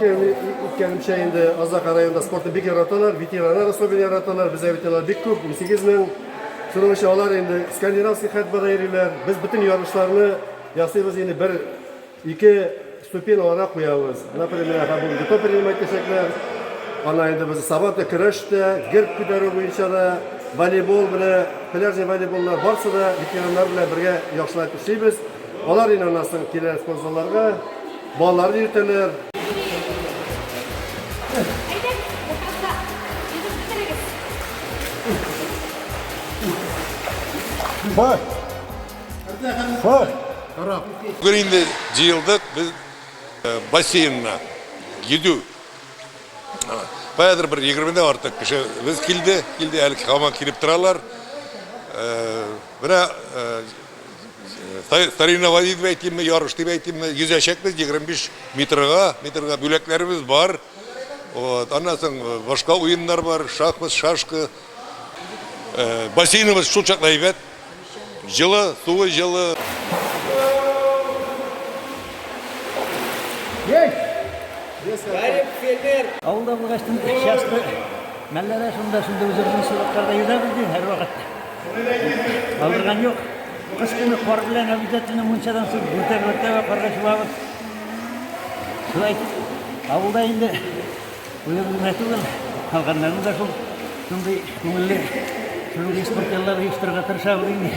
Әйткәнемчә инде, Азнакай районында спортны бик яраталар, ветераннар особенно яраталар. Бездә ветераннар бик күп, 18 мең. Шуның өчен алар инде скандинавский ходьбада йөриләр. Без бөтен ярышларны ясыйбыз инде бер ике ступень аларга куябыз. Например, менә һәм бүген то принимать итәчәкләр. Ана инде без сабанта көрәш тә, гер күтәрү буенча да, волейбол белән, пляжный волейболлар барсы да ветераннар белән бергә яхшылап эшлибез. Алар инде аннан соң килә спортзалларга, балаларын йөртәләр. Бар. Бар. Бүген инде җыелдык без бассейнына йөзү. Каядыр бер егермедән артык кеше без килде, килде әле һаман килеп торалар. Менә соревнование дип әйтимме, ярыш дип әйтимме, йөзәчәкбез 25 метрга, метрга бүләкләребез бар. Вот, аннан соң башка уеннар бар, шахмат, шашка. Бассейныбыз шул чаклы әйбәт. Җылы, суы җылы. Авылда булгачтын часто мәлләдә шунда шунда үзебезнең сулыкларда йөзәбез ди һәрвакыт. Калдырган юк. Кыш көне кар белән обязательно мунчадан соң дүртәр мәртәбә карга чумабыз. Шулай итеп, авылда инде үзебез генә түгел, калганнарны да шул шундый күңелле шундый спорт яллар оештырырга тырышабыз инде.